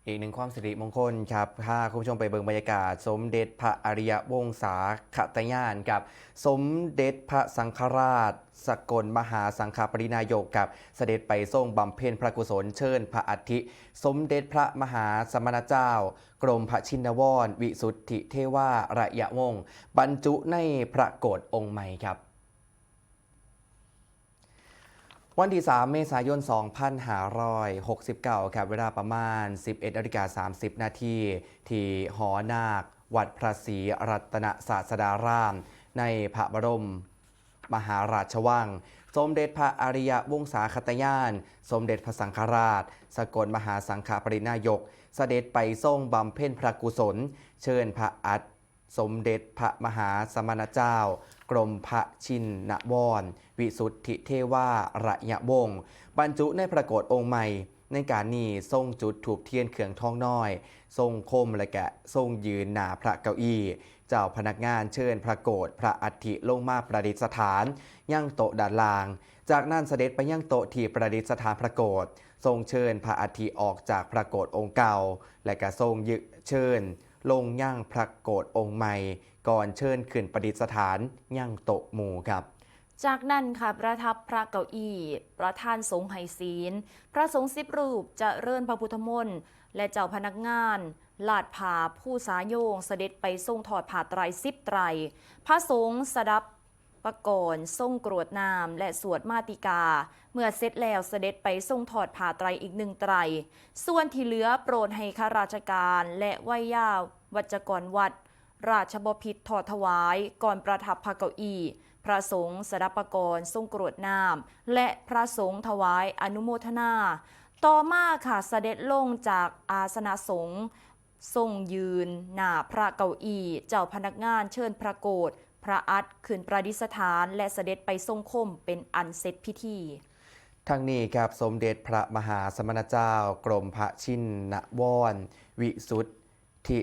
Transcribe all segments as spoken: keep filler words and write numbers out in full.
อีกหนึ่งความสิริมงคลครับ พาคุณผู้ชมไปเบิ่งบรรยากาศสมเด็จพระอริยวงศาคตญาณครับ สมเด็จพระสังฆราช สกลมหาสังฆปริณายกครับ เสด็จไปทรงบำเพ็ญพระกุศลเชิญพระอัฐิ สมเด็จพระมหาสมณเจ้า กรมพระชินวร วิสุทธิเทวาระยะวงศ์บรรจุในพระโกศองค์ใหม่ครับ วันที่ สาม เมษายน สองพันห้าร้อยหกสิบเก้า ครับ เวลาประมาณ สิบเอ็ดนาฬิกาสามสิบนาที ที่หอนาควัดพระศรีรัตนศาสดาราม ในพระบรมมหาราชวัง สมเด็จพระอริยวงศาคตญาณ สมเด็จพระสังฆราช สกลมหาสังฆปริณายก เสด็จไปทรงบำเพ็ญพระกุศล เชิญพระอัฐ สมเด็จพระมหาสมณเจ้า กรมพระชินวร วิสุทธิเทวาระยะวงศ์บรรจุในพระโกศองค์ใหม่ ในการนี้ทรงจุดธูปเทียนเครื่องทองน้อย ทรงคมและกะทรงยืนหน้าพระเก้าอี้ เจ้าพนักงานเชิญพระโกศพระอัฐิลงมาประดิษฐานยังโต๊ะด้านล่าง จากนั้นเสด็จไปยังโต๊ะที่ประดิษฐานพระโกศ ทรงเชิญพระอัฐิออกจากพระโกศองค์เก่า และกะทรงยืเชิญลงยังพระโกศองค์ใหม่ ก่อนเชิญขึ้นประดิษฐานยังโต๊ะหมู่ครับ จากนั้นค่ะประทับพระเก้าอี้ ประธานสงฆ์ให้ศีล พระสงฆ์สิบรูปเจริญพระพุทธมนต์ และเจ้าพนักงานลาดผ้าภูษาโยงเสด็จไปทรงทอดผ้าไตรสิบไตร พระสงฆ์สดับปกรณ์ทรงกรวดน้ำและสวดมาติกา เมื่อเสร็จแล้วเสด็จไปทรงทอดผ้าไตรอีกหนึ่งไตร ส่วนที่เหลือโปรดให้ข้าราชการและไวยาวัจกรวัด ราชบพิตรทอดถวายก่อนประทับพระเก้าอี้ พระสงฆ์สดับปกรณ์ทรงกรวดน้ำและพระสงฆ์ถวายอนุโมทนา ต่อมาค่ะเสด็จลงจากอาสนะสงฆ์ทรงยืนหน้าพระเก้าอี้ เจ้าพนักงานเชิญพระโกศพระอัฐขึ้นประดิษฐาน และเสด็จไปทรงคมเป็นอันเสร็จพิธี ทั้งนี้ครับสมเด็จพระมหาสมณเจ้ากรมพระชินวร วิสุทธิ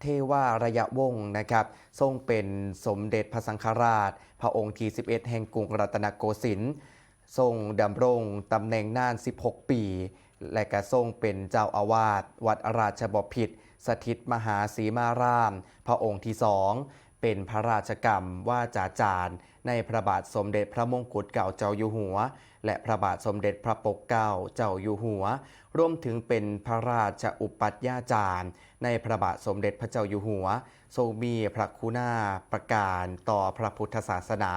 เทวาระยะวงศ์นะครับ ทรงเป็นสมเด็จพระสังฆราช พระองค์ที่ สิบเอ็ด แห่งกรุงรัตนโกสินทร์ ทรงดำรงตำแหน่งนาน สิบหก ปี และกะทรงเป็นเจ้าอาวาสวัดราชบพิตรสถิตมหาสีมาราม พระองค์ที่สอง เป็นพระราชกรรมวาจาจารย์ในพระบาทสมเด็จพระมงกุฎเกล้าเจ้าอยู่หัว และพระบาทสมเด็จพระปกเกล้าเจ้าอยู่หัว รวมถึงเป็นพระราชอุปัชฌาจารย์ในพระบาทสมเด็จพระเจ้าอยู่หัว ทรงมีพระคุณาประการต่อพระพุทธศาสนา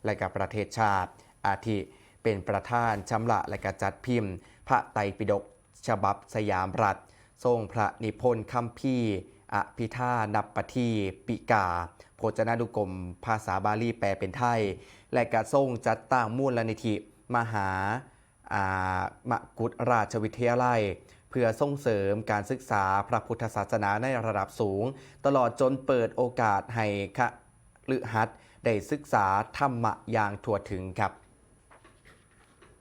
และกับประเทศชาติ อาทิ เป็นประธานชำระและกะจัดพิมพ์ พระไตรปิฎกฉบับสยามรัฐ ทรงพระนิพนธ์คัมภีร์ อภิธานัปปทีปิกา พจนานุกรมภาษาบาลีแปลเป็นไทย และกะทรงจัดตั้งมูลนิธิมหา อ่า มกุฏราชวิทยาลัย เพื่อส่งเสริมการศึกษาพระพุทธศาสนาในระดับสูง ตลอดจนเปิดโอกาสให้คฤหัสถ์ได้ศึกษาธรรมะอย่างทั่วถึงครับ